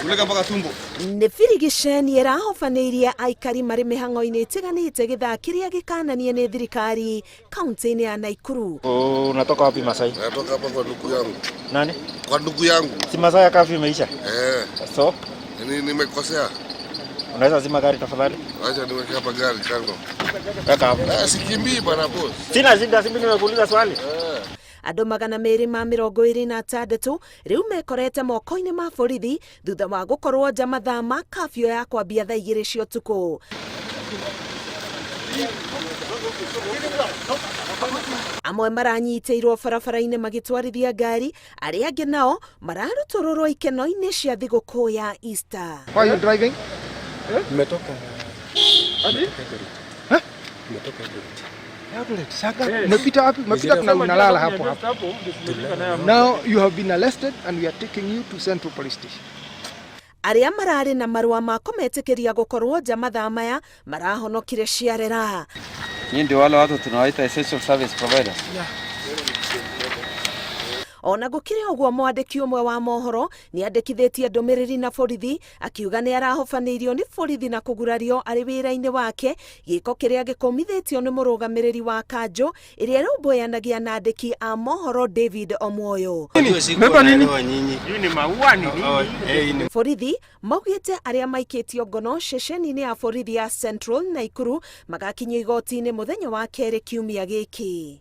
Peleka mpaka tumbo. Nĩ birigiceni ĩrahobanĩirie aikari marĩ mĩhang'o-inĩ ĩtiganĩte gĩthaa kĩrĩa gĩkananie nĩ thirikari kaunti-inĩ ya Naikuru. Unatoka wapi Masai? Natoka hapa kwa ndugu yangu. Nani? Kwa ndugu yangu. Si masaa ya curfew imeisha. Eh, So, ni nimekosea. unaweza zima gari tafadhali? Acha niweke hapa gari kando. Weka hapo. Eh, sikimbii bana boss. Sina shida, si mimi nimekuuliza swali. Andũ 226 rĩu mekorete moko-inĩ ma borithi thutha wa gũkorwo nja mathaa ma kafyu ya kwambia thaa 2 cia ũtukũ. Amwe maranyitĩirwo barabara-inĩ magĩtwarithia ngari, arĩa angĩ nao mararutũrũrwo ikeno-inĩ cia thigũkũ ya Easter. Why are you driving? Eldoret. Sasa umepita wapi? Umepita kuna unalala hapo hapo. Now you have been arrested and we are taking you to Central Police Station. Arĩa mararĩ na marũa ma kũmetĩkĩria gũkorwo nja mathaa maya marahonokire ciarera. Nyinyi ndio wale watu tunawaita essential service providers. Ona gũkĩrĩ ũguo, mwandĩki ũmwe wa mohoro nĩ andĩkithĩtie ndũmĩrĩri na borithi akiuga nĩ arahobanĩirio nĩ borithi na kũgurario arĩ wĩra-inĩ wake, gĩko kĩrĩa gĩkũmithĩtio nĩ mũrũgamĩrĩri wa kanjũ ĩrĩa ĩrũmbũyanagia na andĩki a mohoro David Omwoyo. Borithi maugĩte arĩa maikĩtio ngono ceceni-inĩ ya borithi ya Central Naikuru magakinyio igoti-inĩ mũthenya wa kerĩ kiumia gĩkĩ.